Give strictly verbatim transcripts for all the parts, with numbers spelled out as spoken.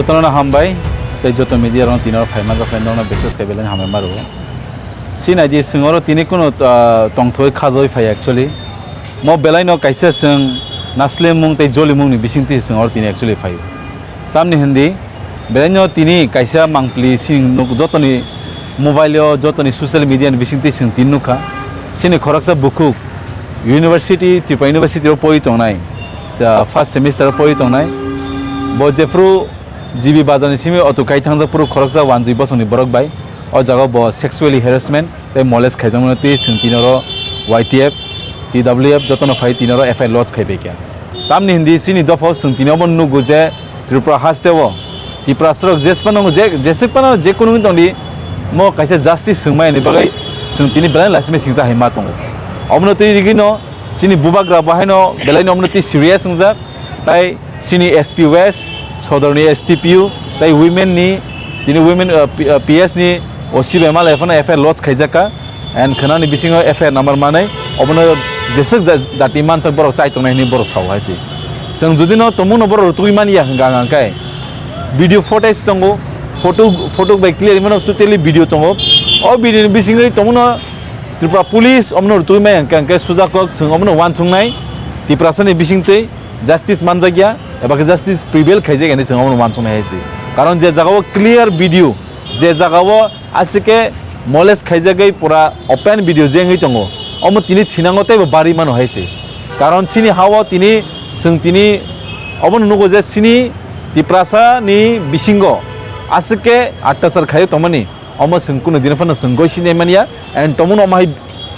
Jotono hambai, tei joto media rok tini oro phaima jokhe norokno bises khe belai hambai ma rwo. Si nai di, chwng oro tini kunu, ah, tongthoi khajoi phai actually. Mo belai no kaisa chwng naslemung tei jolimung ni bisingtwi chwng oro tini actually phai. Tamni hindi, belai no tini kaisa mangpli sini nuk jotoni mobile o, jotoni social media ni bisingtwi chwng tini nukha. Sini khoroksa bukhuk University, Tripura University o pori tongnai, sa first semester o pori tongnai. Bo jephru G B bazar ni simi auto kai thangjak phuru khoroksa wanjwi bosongni borok bai o jaga bo sexually harassment tei molest khaijakmani twi chwng tini oro Y T F, T W F jotono phai tini oro F I R lodge khai bai kha. Tamni hindi sini dopha o chwng tini obo nugo je Tripura haste o Tiprasarok jesphano je, jesphano je kunu wngwi tongdi, mo kaisa justice swngmani bagwi chwng tini belai laisima singsa hai ma tongo. Omono twi rigwino chini bubagra bo haino belai no omono twi serious wngjak, tai chini S P West, Sodorni S T P U, tai women ni, tini women, uh, P-, uh, P S ni O C bai malai phano F I R lodge khaijak kha. And khwnani bisingo F I R number manwi, obono jeswk ja-, jati mansak borok chai tongnai hwnwi borok sao hai se. Chwng jodi no tongmungno borok rwtugwi manya hwnkha hwnkha khe video footage tongo, photo, photo bai clear mano totally video tongo. O video ni bisingtwi tongmungno Tripura Police omono rwtugwi manya hwnkha hwnkhe sujakok chwng omono uansuknai Tiprasani bisingtwi justice manjakya eba khe justice prevail khaijak hinwi chwng omono uansuknai hai se. Karon je jagao clear video, je jagao aswk khe molest khaijagwi pura open video je wngwi tongo, omo tini thinango teibo barwi mano hai se. Karon chini ha-o tini, chwng tini obono nugo je chini Tiprasa ni bisingo aswk khe attachar khaio tongmani, omo chwng kunu dino phano chwng goi sinai manya, and tongmungno omo hai,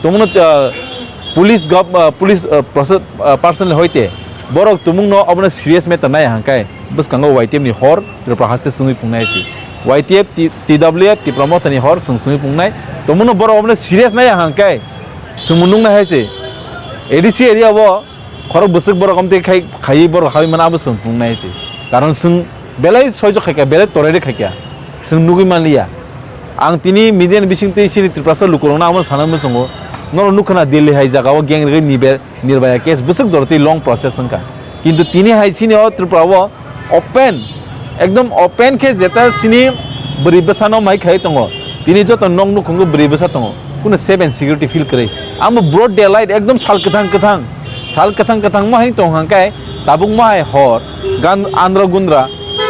tongmungno, uh, police gov-, uh, police, uh, proce-, uh, personnel hoite borok tongmungno obono serious matter nai hwnkhe bwskango Y T F ni hor Tripura haste chwngwi pungnai se. Y T F, T-, T W F, Tipra Mothani hor chwng chwngwi pungnai. Tongmungno borok omono serious nai hwnkhe chwngno nuknai hai se. A D C area o khorok bwswk borok omtwi khai, khaiwi borok hawi mano abo chwng pungnai hai se. Karon chwng belai soijo khaikha, belai torairwi khaikha. Chwng nugwi manliya. Ang tini media ni bisingtwi chini Tiprasa lukurokno amo sana muchungo. Norok nukha na Delhi hai jagao gang rwgwi niber Nirbhaya case bwswk jorotwi long process wngkha. Kintu tini hai chini o Tripura o open, ekdom open khe jeta chini bwrwi bwsano mai khai tongo. Tini joto nok nukhungo bwrwi bwsa tongo. Kunu safe and security feel kwrwi. Amo broad daylight ekdom sal kwthang kwthang. Sal kwthang kwthang mo hai tong hang kai tabuk mo hai hor gan andra gundra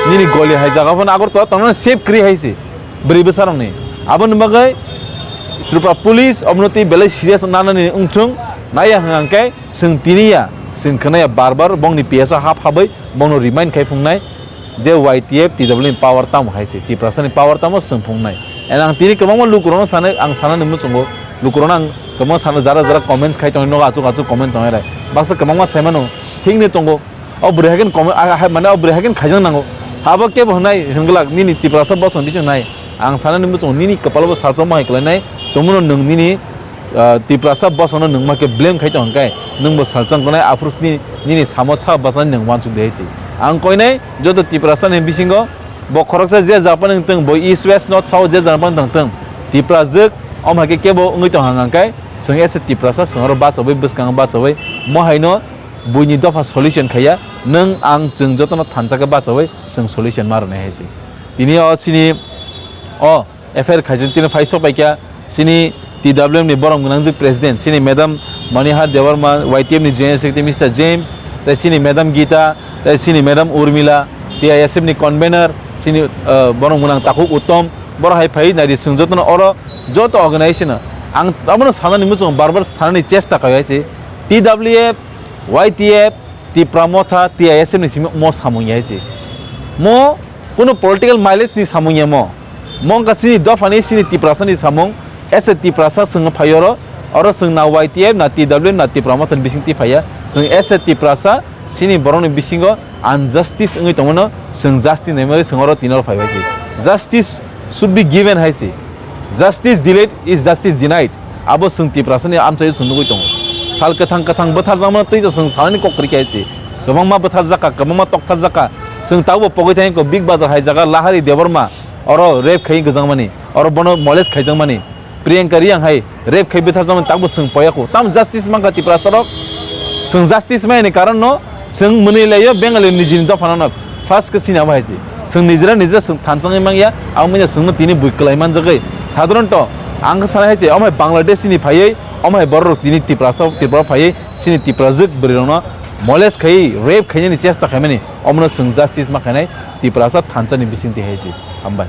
nini goli hai jaga phano Agartala tongna safe kwrwi hai se. Bwrwi bwsarokni. Aboni bagwi Tripura Police obono tei belai serious nanani wngthung, naiya hwnkha hwnkhe chwng tiniya, chwng khwnaya bar bar bongni P S o hap habwi bongno remind khai phungnai je Y T F T W ni power tamo hai se, Tiprasani power tamo chwng phungnai. And ang tini kwbangma lukurokno sanai, ang sanani muchungo lukurokno ang kwbangma sana jara jara comments khai tongnai, nogo achuk achuk comment tongnai rai. Baksa kwbangma saimano thikni tongo. O bwrwi hai khe kom-, a, a, mane o bwrwi hai khe khaijak nango. Abo kebo hwnai hwnglak nini Tiprasa bosong bising nai. Ang sanani muchungo nini kwpalo bo salsa mohai kwlainai. Tongmano nwng nini, ah, Tiprasa bosongno nwng ma khe blame khai tong hwnkhe nwng bo salsa wngnai aphuru sini nini samo sa bachani nwng uansuk de hai se. Ang koinai joto Tiprasa ni bisingo bo khoroksa je jaga phano wngtong, bo east west north south je jaga phano wngtong, Tiprajwk omo hai khe kebo wngwi tong hang hang khe chwng as a Tiprasa chwng oro bachawi bwskango bachawi mohaino buini dopha solution khaiya, nwng ang chwng jotono thansa khe bachawi chwng solution ma rwnai hai se. Tini o chini o F I R khaijak tini phai sok bai kha chini T W M ni borom gwnangjak president chini madam Manihar Debbarma, Y T F ni general secretary Mister James, tei chini madam Gita, tei chini madam Urmila, T I S F ni convener chini, ah, borom gwnang Takhuk Uttom, borok hai phai nai di chwng jotono oro joto organization no ang abono sanani muchung bar bar sanani chesta khai hai se T W F Y T F, Tipra Motha, T I S F ni simi mo samung ya se. Mo kuno political mileage ni samung ya mo. Mo wngkha chini dopha ni chini Tiprasa ni samung. As a Tiprasa chwng phai oro, oro chwng na Y T F, na T W, na Tipra Motha ni bising twi phaiya. Chwng as a Tiprasa chini borok ni bisingo injustice wngwi tongmano chwng justice naimani chwng oro tini oro phai bai se. Justice should be given hai se. Justice delayed is justice denied. Abo chwng Tiprasani amchaio chwng nugwi tongo. Sal kwthang kwthang bwtharjakmano tei chwng sanani kok kwrwi kha se. Kwbangma bwtharjak kha, kwbangma toktharjak kha. Chwng tabukbo pogwi thangwi kho Big Bazar hai jaga Lahari Debbarma oro rape khai gwjakmani, oro bono molest khaijakmani. Priyanka Reang hai rape khai bwtharjakmani tabukbo chwng poya kho. Tamo justice mankha Tiprasarok? Chwng justice maya ni karon no chwng mwnwi laio Bengali nijini dophano no first khe sini abo hai se. Chwng nijera nijera chwng thansa wngwi mangya, abo wngya chwngno tini bui kwlai manjagwi. Sadharanto ang khe sanai hai se, omo hai Bangladesh ni phaiwi, omo hai borok rok tini Tiprasa, Tripura phaiwi, chini Tiprajwk bwrwi rokno molest khaiwi, rape khainani chesta khaimani, omono chwng justice ma khainai, Tiprasa thansa ni bisingtwi hai se. Hambai.